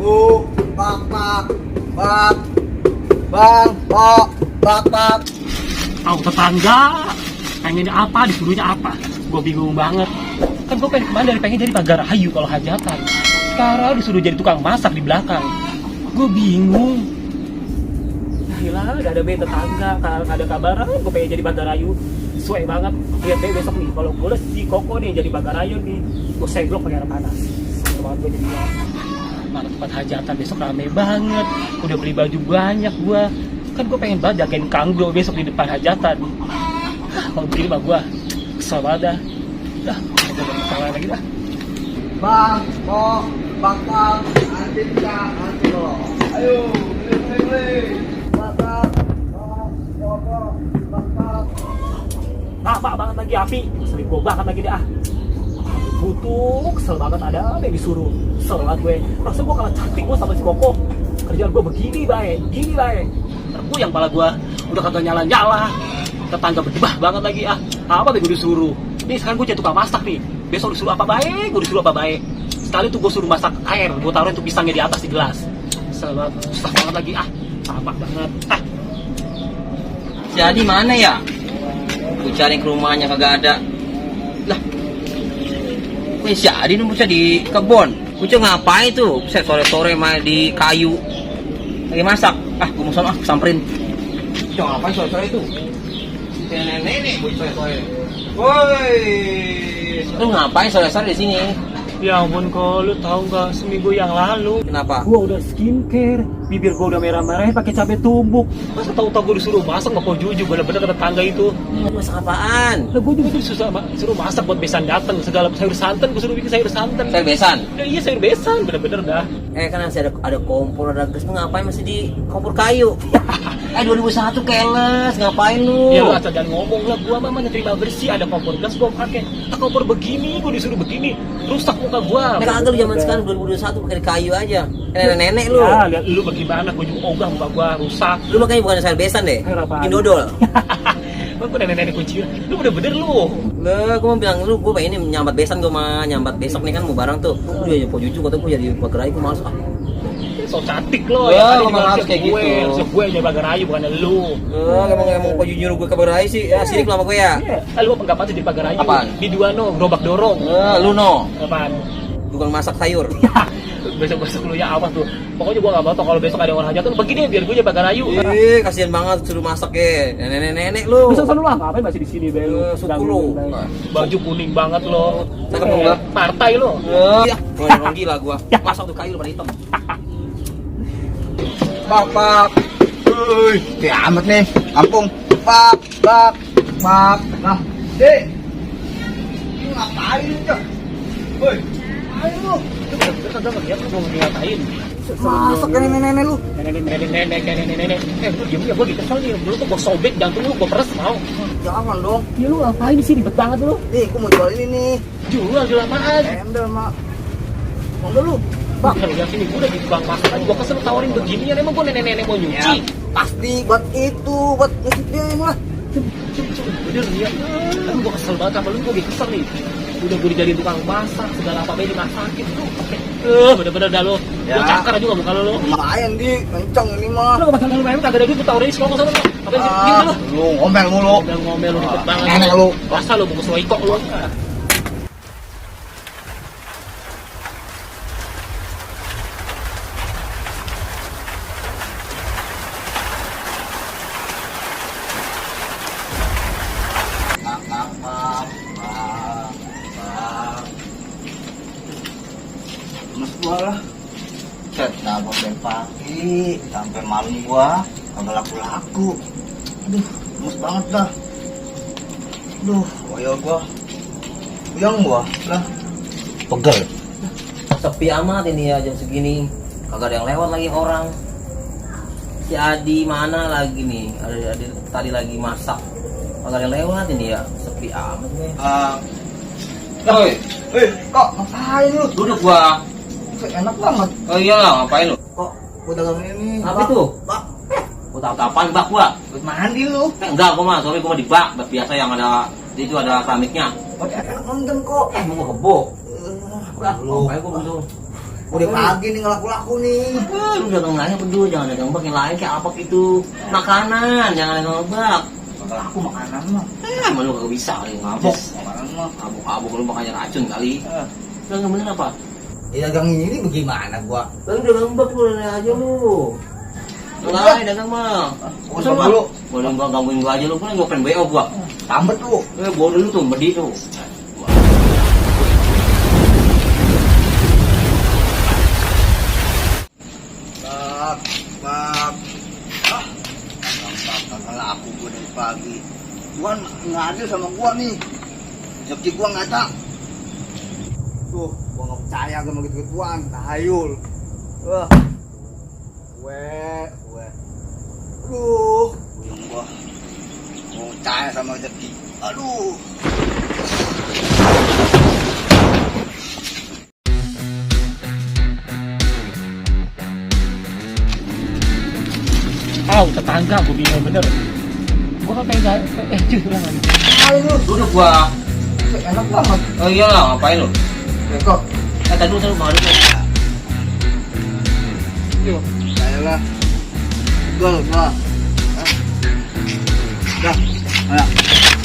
Bu, bak, bak, bang, pok, bak. Tahu tetangga pengennya apa, disuruhnya apa, gue bingung banget. Kan gue pengen kemana dari pengen jadi pagar ayu kalau hajatan, sekarang disuruh jadi tukang masak di belakang. Gue bingung. Gila, gak ada be tetangga, gak ada kabar. Gue pengen jadi pagar ayu, sesuai banget. Lihat deh besok nih, kalau gue si Koko nih jadi pagar ayu nih, gue seblok pakai air panas. Seru banget gue jadi mana tempat hajatan besok rame banget. Udah beli baju banyak gue. Kan gue pengen banget jagain Kanggo besok di depan hajatan. Kalau begini mah gue kesel banget dah. Dah, salah lagi dah. Bang, pok, bak, anti lo. Ayo, beli. Bak, Apa banget lagi api, selip gue banget lagi dah. Butuh, kesel banget ada yang disuruh. Kesel banget gue. Rasa gue kalah cantik gue sama si Koko. Kerjaan gue begini baik, gini baik. Terus yang pala gue udah kagak nyala-nyala. Tetangga berjebah banget lagi ah. Apa gue disuruh? Nih sekarang gue jadi tukang masak nih. Besok disuruh apa baik, gue disuruh apa baik. Sekali tuh gue suruh masak air, gue taruhin tuh pisangnya di atas di gelas. Kesel banget, susah banget lagi ah. Sama banget ah. Si Adi mana ya? Gue cari ke rumahnya kagak ada. Lah, si Adi nih bocah di kebon. Bocah ngapain tuh? Buset, sore-sore main di kayu. Lagi masak. Ah, gue mau sana samperin. Bocah ngapain sore-sore itu? Nenek-nenek bocah sore-sore. Woi, lu ngapain sore-sore di sini? Ya ampun kok, lu tahu nggak seminggu yang lalu Kenapa? gua udah skincare, bibir gua udah merah-merah pakai cabai tumbuk. Masa tahu-tahu gua disuruh masak nggak kok jujur bener-bener ke tetangga itu. Masak apaan? Lah gua juga disuruh masak buat besan dateng, segala sayur santan gua suruh bikin sayur santan. Sayur besan. Ya, iya sayur besan bener-bener dah. Kan masih ada kompor, ada gas. Lu ngapain masih di kompor kayu? 2001 keles, ngapain lu? Ya lu asal jangan ngomong lah, gua mah terima bersih, ada kompor gas gua pakai. Ah, kompor begini gua disuruh begini, rusak muka gua. Kagak lu zaman sekarang 2021 pakai kayu aja. Nenek-nenek lu. Ya, lihat lu bagaimana gua juga ogah muka gua rusak. Lu makanya bukan sayur besan deh. Sayur apaan? Bikin dodol. Bang, gua nenek-nenek kunci. Lu bener-bener lu. Lah, gua mau bilang lu, gua pengen ini nyambat besan, gua mah nyambat besok nih kan mau barang tuh. Gua juga po jujur kata gua jadi bagerai, gua males ah. So cantik lo Ya, ya. emang harus kayak gitu. Harusnya gue yang jaga rayu bukan lu. Emang po jujur gua ke bagerai sih. Ya, sini lama gue ya. Iya. Lu apa enggak jadi pagar rayu? Apaan? Di dua no, gerobak dorong. Lu no. Apaan? Tukang masak sayur. Besok lu ya awas tuh. Pokoknya gua enggak mau kalau besok ada orang hajatan begini biar gue jaga rayu. Kasihan banget suruh masak ya. Nenek-nenek lu. Besok sana lu lah, ngapain masih di sini be lu? Suku lu. Baju kuning banget lo. Cakep dong, Bang. Partai lo. Iya, orang gila gua. Masak tuh kayu lu pada hitam. Bak. Uy, kayak amat nih, kampung. Bak. Nah, dek. Lu ngapain lu, Cok? Woi, ayo lu. Kagak lihat lu mau ngapain. Masak kan nenek-nenek lu. Nenek. Lu diam ya, gua kesel nih. Lu tuh gua sobek jantung lu, gua peres mau. Jangan dong. Ya lu ngapain di sini? Ribet banget lu. Nih, gua mau jual ini nih. Jual apaan? Ember, Mak. Mau nggak lu? Bang, lihat sini gua udah di tukang masak aja. Gua kesel tawarin begini ya, emang gua nenek-nenek mau nyuci. Pasti buat itu, buat ngisi piring lah. Bener ya. Kan gua kesel banget sama lu, gua kesel nih. Udah gua dijadiin tukang masak, segala apa aja dimasakin tuh. Bener-bener dah lu. Gua cakar juga muka lu. Lumayan di, kenceng ini mah. Lu makan lu main kagak ada duit, gua tawarin sekolah sana lu. Apa sih? Gini lu. Lu ngomel mulu. Ngomel lu dikit banget. Nenek lu. Rasa lu bungkus loiko lu. Mas gua lah. Set, nabok dari pagi sampai malam gua kagak laku-laku. Aduh, lemes banget dah. Aduh, koyo gua. Puyeng gua lah. Pegel. Sepi amat ini ya jam segini. Kagak ada yang lewat lagi orang. Si Adi mana lagi nih? Ada tadi lagi masak. Kagak ada yang lewat ini ya. Sepi amat nih. Kok ngapain lu? Duduk gua. Enak banget. Oh iyalah, ngapain lu? Kok gua dagang ini? Apa itu? Bak. Gua tahu apaan bak gua? Buat mandi lu. Enggak, gua mah soalnya gua mah di bak biasa yang ada di itu ada keramiknya. Buat enak nonton kok. Mau gua kebo. Udah Lu, kayak gua belum. Udah pagi nih ngelaku-laku nih. Lu dagang nanya berdua, jangan dagang bak yang lain kayak apa itu. Makanan, jangan dagang bak. Bakal aku makanan mah. Cuma lu kagak bisa kali ngabok. Makanan mah. Abuk-abuk lu makanya racun kali. Dagang bener apa? Ya dagang ini bagaimana gua? Lu dagang bak lu aja lu. Enggak, dagang mah. Usah dulu. Boleh gua gangguin gua aja lu, kan gua pengen BO gua. Tambet lu. Bodoh lu tuh, bedi tuh. Bak. Gampang laku gua dari pagi. Tuan nggak adil sama gua nih. Rezeki gua nggak ada. Tuh, gua nggak percaya sama gitu-gituan. Tahayul. Wah. Gue. Aduh, yang gua mau percaya sama rezeki. Aduh. Tetangga gue bingung bener. Gue kan pengen cuy ulang lagi. Ayo, Duduk gua. enak banget. Oh iyalah, ngapain lu? Kok, Tadi lu baru tuh. yuk, ayolah. Gol, gua. Dah, ayo.